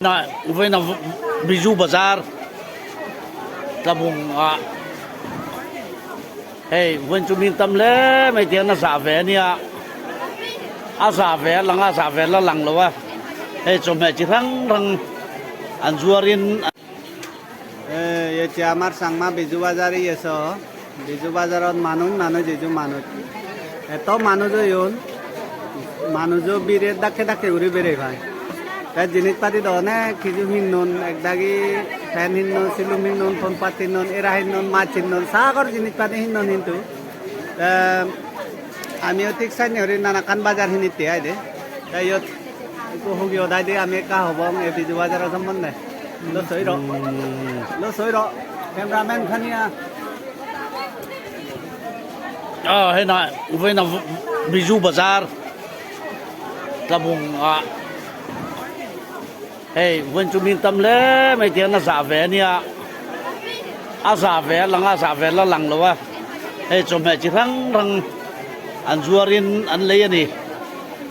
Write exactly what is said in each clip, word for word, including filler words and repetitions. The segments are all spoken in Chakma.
Na, uwe na Biju bazar. Tabung a. Hei, uwen chu min tam le mai dia na za ve ni a. A za ve lang a za ve la lang lo a. Hei, chom he chi rang rang. An juarin. Eh, ye che amar Changma Biju bazar ye so. Biju bazarot manuj, manuj, iju manuj. Eto manuj oyon, manujo bire dakke dakke guri berei pai. Te jinis padi do onek hiju hinnon, ekdagi pen hinnon, silum hinnon, thon pat hinnon, era hinnon, mach hinnon, sagor jinis padi hinnon hintu. Te amiyo thik senne guri nanakkan bazar hinitte ai de. Te iyot ekku hugi hodai de ami ekka hobong ei Biju bazaro sombonde. Lo soi ro. Hmm. Lo soi ro. Cameraman khaniya. Ah, hei na, uwe na Biju bazar. Tabung a. Hei, uwen chu min tam le mai dia na za ve ni a. A za ve lang a za ve la lang lo a. Hei, chom he chi rang rang. An juarin an lei ani.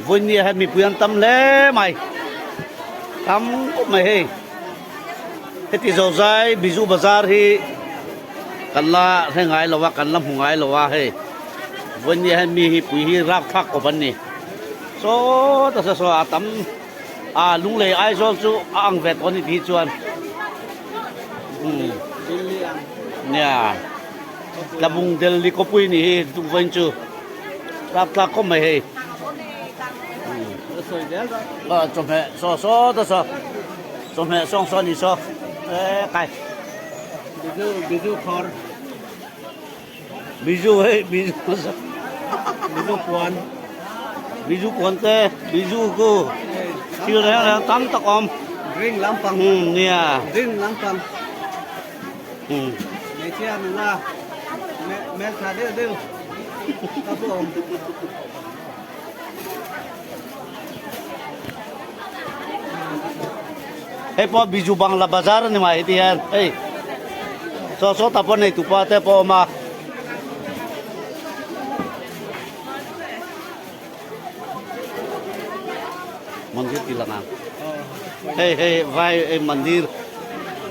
Uwen ni he mi puyan tam le mai. Tam ko mai hei. Heti zojai Biju bazar hi kan la rhengai lo a, kan la hmungai lo a hei. Uwen ni he mi hi pui hi rak thak ko ban ni. So ta sa so atam a Lunglei Aizawl chu a ang vet oni ti chuan. Hmm. Delhi ang. Nia. Tabung Delhi ko pui ni hi tu uwen chu. Rak thak ko mai hei. Hmm. Soi del. Ah, chom he, so, so, ta so. Chom he, song, so, ni, so. Eh, kai. Biju, Biju khor. Biju, hei, Biju. Biju puan. Biju puan te, Biju ko. Thil reng reng tam ta kom. Ring lampang. Hmm, nia. Ring lampang. Hmm. Mechi anu la. Me, me sa de de. Kapo. Hei po Biju Bangla Bazar ni mai ti hen. Hei. So so ta po nei tu pa te po ma. Mandir ti langa. Hei hei vai ei mandir.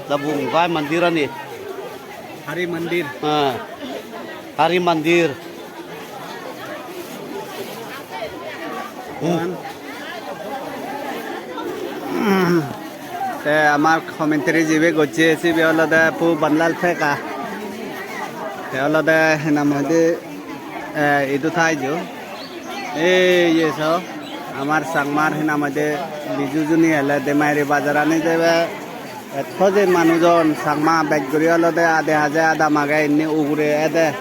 Tabung vai mandir ani. Hari Mandir. Ha. Hari Mandir. Hmm. Te amar commentary jibe gocche sibe olode Pu Banlal Theka. Te olode hi nang hoide, eh, idu thai jo. Ei ye so, amar Changmar hi nang hoide Biju juni ele Demairi bazarani jebe. Etto je manuj on, Changma bej guri olode ade haje adam age, inni ugure ede.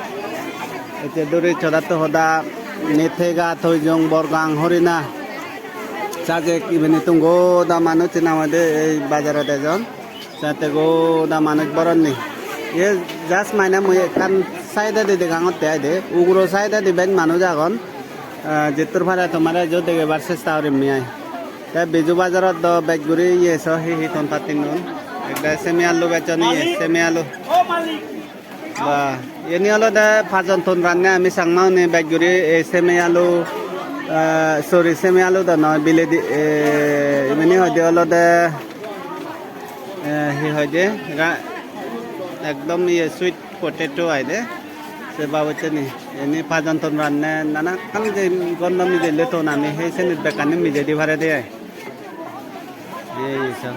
Ecche duri chodatto hoda, inni Thega, Thoijong, Borgang, Horina, Sajek, ibeni tun goda manuj hi nang hoide ei bazarot ejon. Sette goda manuj boronni. Ye just mane mui ekkan side odi degangotte ai de. Uguro side odi bej manuj agon. Ah, jettur pare tomare ejo degebar chesta gorim mui ai. Te Biju bazarot do bej guri ye so hi hi ton pattinun. Ekdagi semi alu bejjon ye, semi alu. Ba, iyeni olode pajon ton ranne ami Changma une bej guri ei semi alu, ah, sorry, semi alu do noi, biledi, eh, ibeni hoide olode, eh, hi hoide, ra-, ekdom ye sweet potato ai de. Se babotteni, iyeni pajon ton ranne, nanakkan je gonno mijelle ton ami, hei senit bekkani mijedi parede ai. Ye, ye, so.